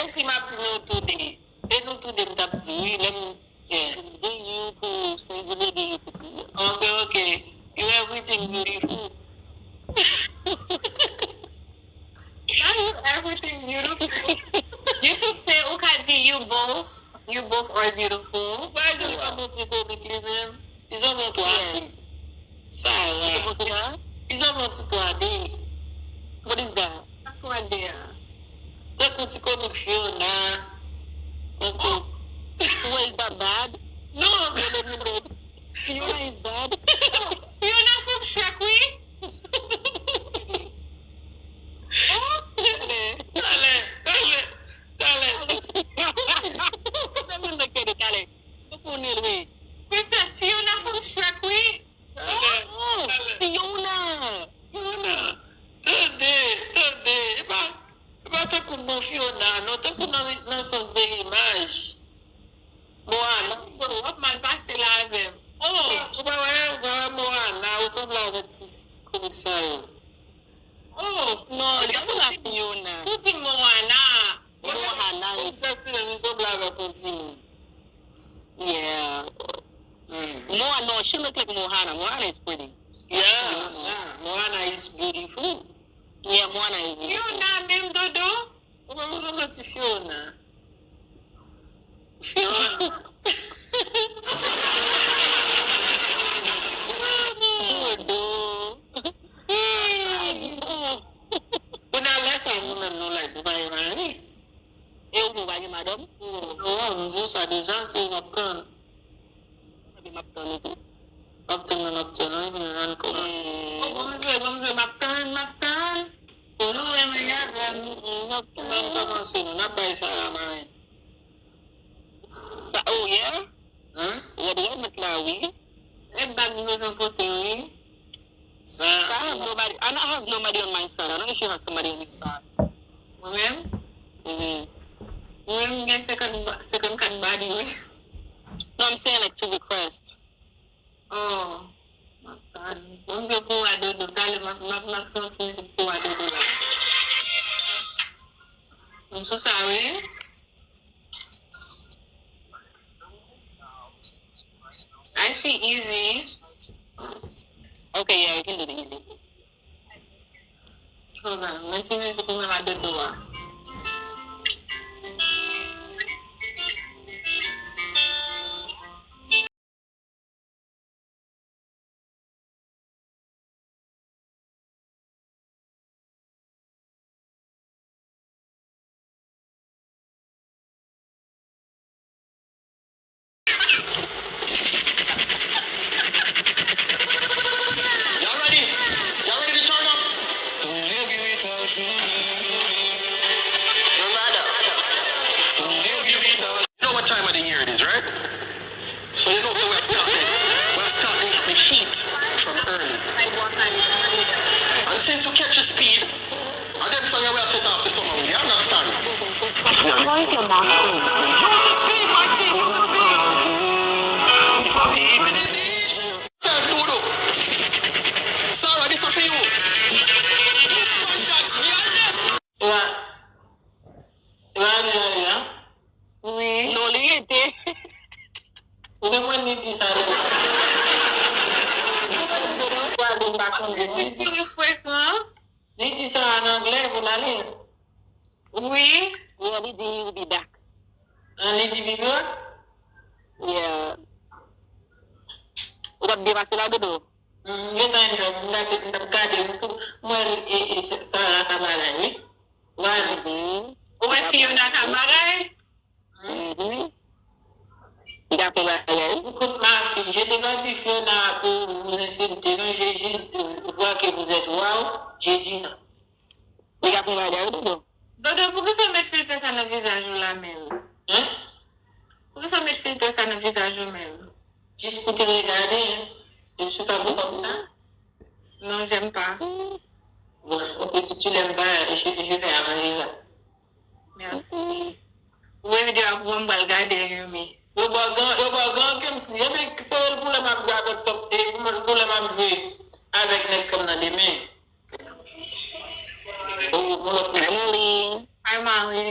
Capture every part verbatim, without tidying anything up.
si m ap di nou toude. E nou toude m t ap di wi, lè m, yeah. Gen you pou sengilye, gen you pou pluriel. Ok, ok. You everything beautiful. Not you everything beautiful. You could say, ou ka di you both. You both are beautiful. Ou pa janm fè m yon ti komik li menm. Li sanble yon twa D. Sarah. Li sanble yon ti twa D. What is that? Sa twa D a? Tankou ti komik Fiona. Tankou. Wait, is that bad? Non. Fiona is bad? Fiona from Shrek, wi. Talè, talè, talè, talè. Talè. Ou konnen l, wi. Princess Fiona from Shrek, wi. Talè, oh, talè. Fiona. Fiona. Tande, tande. E pa, e pa tankou non Fiona, non, tankou nan, nan sans de imaj. Moana. Bon, w ap mal pase la avè m. Oh! Ou pa wè, ou pa wè Moana, ou sanble avèk ti, ti komik sa yo. Oh! Non, li pa sanble a Fiona. Ou di Moana. Moana, wi. Sa se menm, li sanble avèk yon timoun. Yeah. Mm. Moana, no, she look like Moana. Moana is pretty. Yeah, yeah. Moana is beautiful. Yeah, Moana is beautiful. Fiona menm, Dodo? Ou pa bezwen manti Fiona. Fiona. Dodo. Kounye a lè sa nou menm nou like, nou pa gen mari. E ou menm ou pa gen madanm? Non, m di w sa deja, se m ap tann. Ebyen, m ap tann ou tou. M ap tann, m ap tann, wi, m ap tann kòman. Oh, bon jwe, bon jwe, m ap tann, m ap tann. Pou nou renmen avè m. N ap, n ap kòmanse, nou, n ap bay sa la, mari. Sa, oh, yeah? Hein? Red, red, met la, wi. E bag m bezwen pote, wi. Sa, I have nobody, I don't have nobody on my side. I don't know if you have somebody on your side. Mwen menm? Mm-hmm. Mwen menm, m gen senkant ba-, senkannkat body, wi. No, I'm saying, like, to request. Oh, m ap tann. Bon, m se pou wa Dodo. Talè m ap, m ap, m ap santi mizik pou wa Dodo la. M sou sa, wi. I see easy. Okay, yeah, we can do the easy. Hold on, mwen ti mizik ou menm a Dodo a. Y'all ready? Y'all ready to turn up? Ladder. You know what time of the year it is, right? So you know seh we a start the, we a start the, the heat from early. And since we catch the speed, a dem song ya we a set off the summer, you understand? Noise your mouthpiece. Use the speed, my team, use the speed. Tell Dodo. Sarah, this a for you. Wa, wa, wa, wa. Wi. Non, li rete. Ou te konn li di sa deja. Li di sa an anglè pou l ale. Wi. Yeah, li di he will be back. Ah, li di he will be back? Yeah. Ou t ap byen pase la, Dodo? Mm, m gentan enjoy, m t ap, m t ap gade, m tou, m wè, e, e, sa, sa a ka bagay, wi. Wale. Mhm. Ou wè Fiona ka bagay? Mhm. Li ka fè bagay. Écoute, ma fille, je t'ai pas dit Fiona pour vous insulter, non, j'ai juste, euh, voir que vous êtes waouh, j'ai dit ça. Li ka fè bagay, Dodo. Dodo, poukisa w met filtè sa nan vizaj ou la menm? Hein? Poukisa w met filtè sa nan vizaj ou menm? Juste pour te regarder, hein. Je ne suis pas beau comme ça. Non, j'aime pas. Bon, ok, si tu l'aimes pas, je, je vais arranger ça. Merci. Ou wè videyo a pou mwen, m pral gade, Yumi. Yo ba w gran, yo ba w gran Kemsley. Ebyen, se pou lè m ap jwe avèk kòm, e pou lè m ap jwe avèk nèg kòm nan demen. Oh, bon, Emily. Hi, Molly.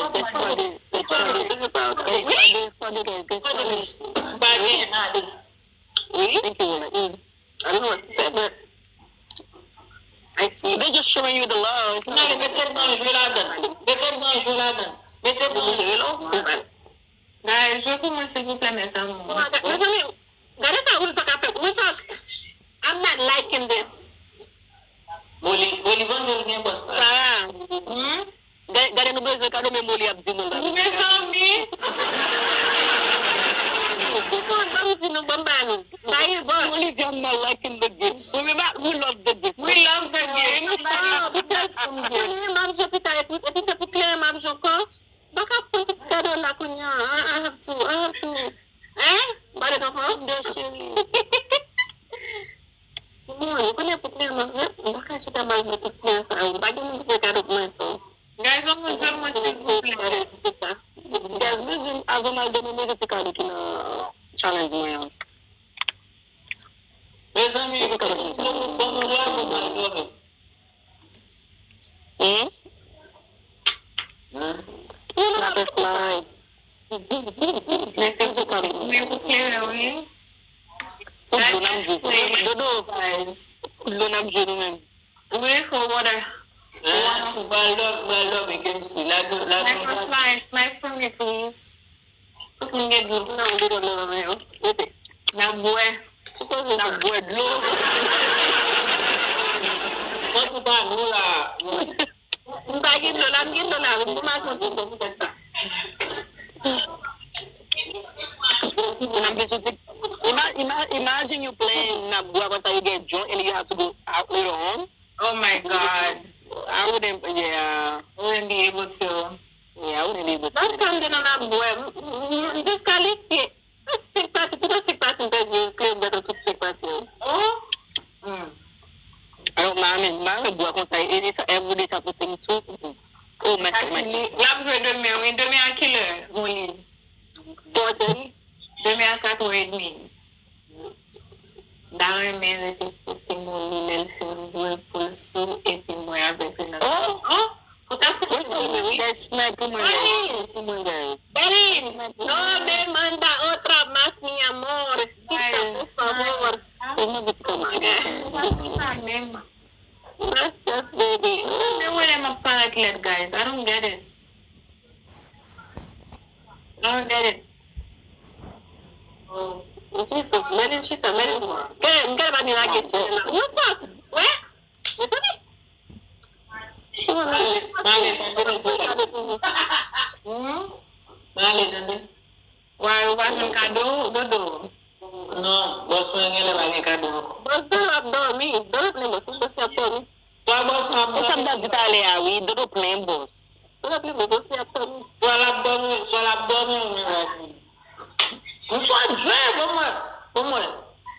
guys. Guess what, guys? Guess what, guys? Guess what, guys? Guess what, guys? Guess what, guys? Wi. Thank you, Lord. Mm. I don't know what to say, but I see. They're just showing you the love. It's not even. Mete blan jwe ladan. Mete blan jwe ladan. Mete blan jwe ladan. Guys, jwe pou mwen, silvouplè, mes amours. Mezanmi, gade sa Real Talk ap fè. Real Talk, I'm not liking this. Moli, Moli panse l gen bòs pa. Sarah. Hmm? Gade, gade nou bezwen kado men Moli ap di nou la. Mezanmi. Kòman ban m di nou ban m ba nou. Ba e bòs. Moli di, I'm not liking the gift. We, we, we love the gift. We love the gift. Somebody else. Kounye m ap jwe pita epi, epi se pou kleren m ap jwe ankò. Baka pran tout ti kado la kounye a. I, I have to, I have to. Hein? Ba de tan Mon Dieu, chérie. Mwen, ou konnen pou kliyan mwen, mwen pa ka chita mal mwen tout kliyan sa yo. M pa gen moun pou fè kado pou mwen, so. Guys, yon moun jwenn mwen, silvouplè. Guys, mezanmi, avan m al dòmi, mete ti kado ki nan challenge mwen an. Mezanmi, ban m, ban m love, ban m love. Hmm? Hein? Butterfly. Mete pou mwen pou klere, wi. Tout dlo n ap jwe. Dodo. Tout dlo n ap jwe nou menm. Wi, for water. Hein? Water. Bal dòk, bal dòk, e kèm si. La, la, Butterfly, smile for me, please. Tout moun gen dlo. Non, dlo nan men yo. Rete. N ap bwè. N ap bwè dlo. Santi pa nou la. M pa gen dlo la, m gen dlo la. M pa konn pou tèt sa. N ap gen soti. Ima-, ima-, imagine you playing, n ap bwè, apre sa you get drunk and you have to go out later on. Oh my God. I wouldn't, yeah. I wouldn't be able to. Yeah, I wouldn't be able to. Last time m te nan ap bwè, m, m, m diskalifye. Senk pati, tout senk pati, m pèdi kleren bwè nan tout senk pati yo. Oh! Hmm. Alò, m pa renmen, m pa renmen bwè konsa, e, e sa everyday type of thing too. Oh, mèsi, mèsi. L ap jwe demen, wi. Demen a kilè, Molly? Four thirty. Demen a katrè edmi. M ta renmen rete kote Molly lè l fin jwe pou l sou epi mwen avèk li nan. Oh! Oh! Pou ta ti wi, wi, wi. Guys, smile pou mwen, guys. Smile pou mwen, guys. Darling, no me manda otra más, mi amor. Sita, por favor. Ou mande ti kòman. Ou pa sou sa menm. Gracias, baby. Men wè lè m ap parèt lèd, guys. I don't get it. I don't get it. Oh, Jesus, Darling chita, Darling. Gade, gade pa ni lage sou la. What's up? Wè? Mezanmi. Ti moun nan. Male, male, tande, tande. Hmm? Male, tande. Why, ou pa jwenn kado, Dodo? Non, bòs mwen genlè pa gen kado ankò. Bòs Dodo ap dòmi. Dodo plen bòs, bòs ap dòmi. Swa bòs mwen ap dòmi. E sa m t ap di talè a, wi, Dodo plen bòs. Dodo plen bòs, bòs ap dòmi. Swa l ap dòmi, swa l ap dòmi, ou menm ak li. M swa djè, bon mwen, bon mwen.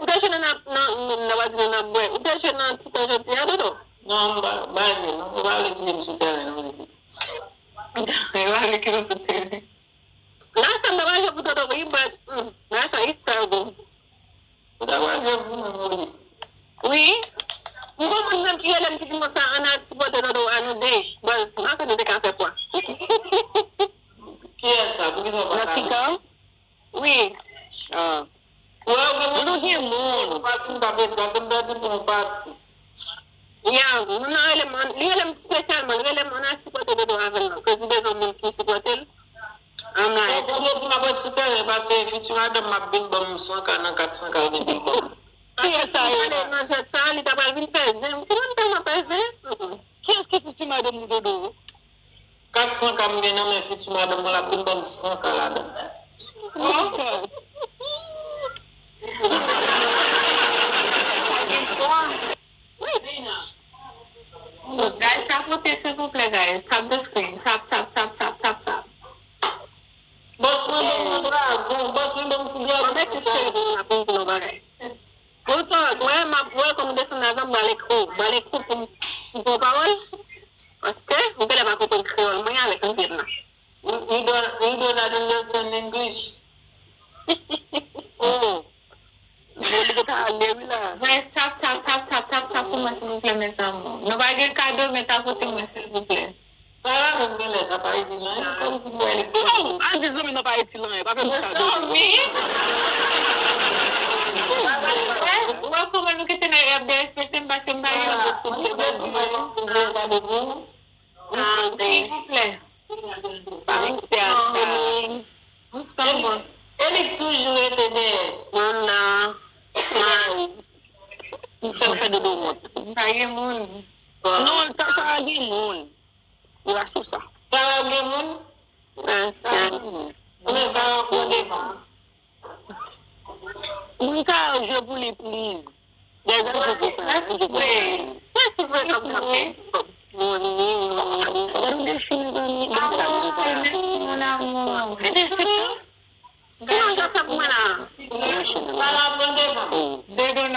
Ou te jwe nan, nan, nan, nan, nan, nan bwè. Ou te jwe nan Titan jodi a, Dodo? Non, m pa, m pa jwe, non. Ou pa vle kite m sou tèren, non, repete. Ou pa vle kite m sou tèren. Last time, m pa jwe pou Dodo, wi, but, mm, last time, it's terrible. Ou ta pral jwe pou mwen, Molly. Wi. M gon moun menm ki rele m ki di mwen sa, ann al sipòte Dodo another day. But, m pa kwè nou te ka fè pwa. Kiyès sa? Poukisa w pa ka? Nan Titan? Wi. Ah. Wè, ou gen moun ki gen moun. Pati m t ap ret, pase m ta di pou yon pati. Ya, moun nan rele m, li rele m espesyalman, li rele m ann al sipòte Dodo avè l nan, cause li bezwen moun ki sipòte l. I'm like, bon, Bondye di m ap ret sou tèren, pase fiti madanm m ap vin ban m san ka nan kat san ka l gen pou l ban m. Kiyès sa yo? Ale nan jèt sa, li ta pral vin fè zen. Ti moun tèlman fè zen. Mm-mm. Kiyès ki fiti madanm ou, Dodo? Kat san ka m gen nan men fiti madanm mwen, l ap vin ban m san ka ladan l. Oh God. Guys, tapote, silvouplè, guys. Tap the screen. Tap, tap, tap, tap, tap, tap. Bòs mwen ban m yon dragon. Bòs mwen ban m ti dragon. Mwen mèt tout cheve m ap di yon bagay. Bon, sa, mwen, m ap wè kòm desann ladan, m pral ekri w. M pral ekri w pou m, pou m pran pawòl. Paske, m genlè pa konprann kreyòl mwen avèk anpil nan. You, you don't, you do not understand English. Oh. Bon, li gentan ale, wi, la. Guys, tap, tap, tap, tap, tap, tap pou mwen, silvouplè, mes amours. Nou pa gen kado, men tapote mwen, silvouplè. Sa la menm genlè, sa pa iti nan anyen, kòmsi nou wè li. Oh, al di zanmi nan pa iti nan anyen, pa fè nou kado. Zanmi? Wè, wè kòman nou kite nèg ap derespekte m paske m pa gen lòt pwoblèm. Silvouplè. Pa vin fè a cheri. M san bòs. Elik toujou rete dèyè. Moun nan. Mari. Sa fè Dodo wont. Pa gen moun. Non, sa, sa gen moun. Li pa sou sa. Sa gen moun? Sa gen moun. Konnen sa yo pran devan. Moun sa yo jwe pou li, please. Dèzè jwe pou sa, jwe pou sa. Gade yon defi, mezanmi. Gade sa, mezanmi. Mon amour. Gade sa. Sinon, sa fè pou mwen la.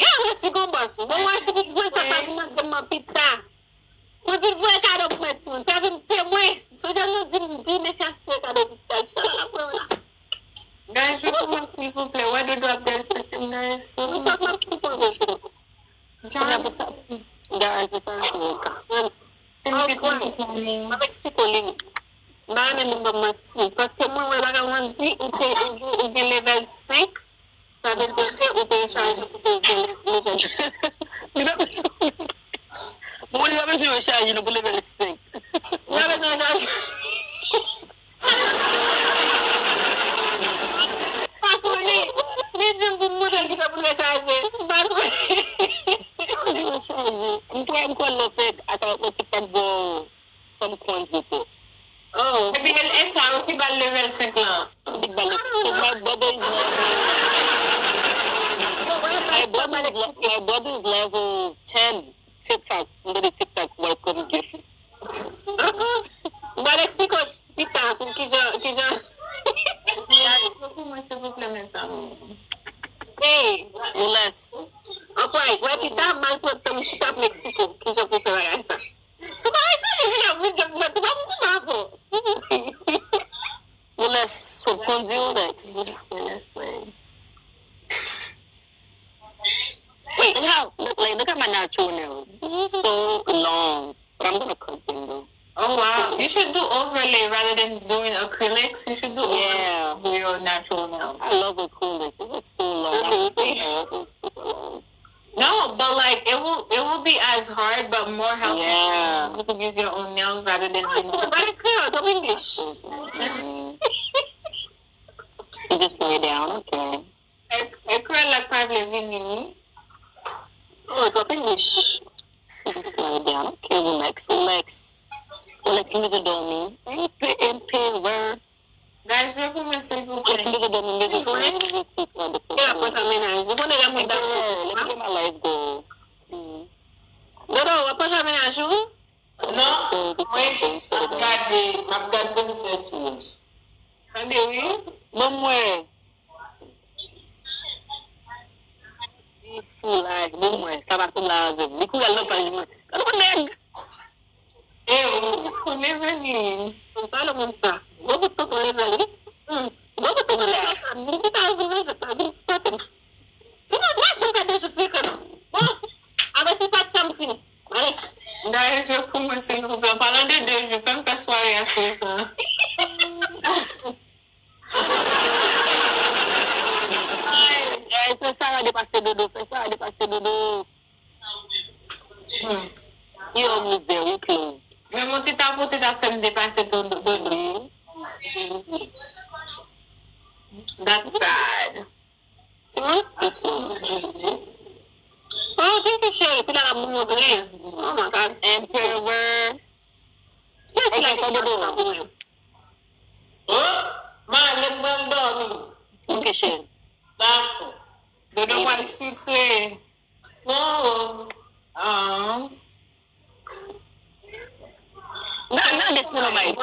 Gen yon mèsi gon bòs. Bon, mwen, si pou mwen, sa pa vin nan demen pita. Mwen vin voye kado pou mwen, timoun. Sa vin temwen. Sou jan nou di, m di, mesye a se kado pou mwen. Chita la, la, voye la. Guys, je pou mwen, silvouplè. Wè, Dodo ap derespekte m, guys. Mwen pa konn ki pwoblèm. Jan pou sa. Guys, pou sa, se yon ka. Mwen eksplike w li. M pa renmen moun ban m manti. Paske mwen wè bagay w di, ou te, ou gen, ou gen level senk, sa vle di ke ou te chaje pou te gen level. Li pa bezwen, mwen li pa bezwen chaje nou pou level senk. Li pa bezwen chaje. Pa konnen. Li di m pou m montre l ki jan pou l rechaje. M pa konnen. Sa vle di rechaje? M kwè, m kwè l nan fèt atravè yon TikTok bò. Some coins with it. Oh. Epi e, e sa yo ki ba l level senk lan. Ki ba l level senk. My brother is level, my brother is le-, my brother is level ten. TikTok, m tande TikTok, welcome gift. Mwen eksplike w pita pou kijan, kijan. Pou mwen, silvouplè, mezanmi. Hey, Nicolas. Anfwa, wè pita, m al pran tan m chita pou m eksplike w kijan pou fè bagay sa. Si w pa rechaje, vin ap vin jòb mwen, tou pa pou kouman avè w. Nicolas, w ap kondui w, Lex. Wait, look how, look, like, look at my natural nails. This is so long. But I'm gonna cut them though. Oh wow. You should do overlay rather than doing acrylics. You should do overlay, yeah, for your natural nails. I love acrylic. It looks so long. Mm-hmm. It's super long. No, but like it will it will be as hard but more healthy. Yeah. You can use your own nails rather than, you know. Pale kreyòl, talk English. Mm-hmm. You just lay down, okay. E, e kreyòl la k pa vle vini, wi. Oh, drop English. Just lay down. Okay, relax, relax. Relax, m bezwen dòmi. Empe-, emperor. Guys, jwe pou mwen, silvouplè. Relax, m bezwen dòmi, m bezwen dòmi, m bezwen ti kran de. Kè ap pran sa mennaj. Ou konnen lè moun dakò. Emperor, let me get my life goal. Mm. Dodo, w ap pran sa mennaj ou? Non, mwen jis ap gade, m ap gade Princess Rose. Tande wi. Ban m wè. Ti foulay, ban m wè. Sa pa sou la avè m. Li kouri al nan paj mwen. Gade yon nèg. E ou, ou Level li. Ou pale moun sa. Gwo bout tonton Level wi. Hmm. Gwo bout tonton Level sa. Moun ki ta vin nan jwèt la, vin sipòte m. Ti moun, mwen, si m fè de jou sou ekran nan. Bon, avèti pati sa m fini. Mare. Gaye je pou mwen, silvouplè. An palan de de jou, fè m fè sware a, silvouplè. Ay, guys, fè Sarah depase Dodo, fè Sarah depase Dodo. Hmm. He almost there, we close. Men mon ti tapote ta fè m depase Dodo. That's sad. Ti moun? Oh, thank you, cheri. Pi la la moun gren. Oh my God. Emperor. Yes, like, Dodo. Oh, Marlène pral dòmi. Ok, cheri. Dakò. Dodo pral sikre. Non. Ah. Nan, nan, des moun an bay.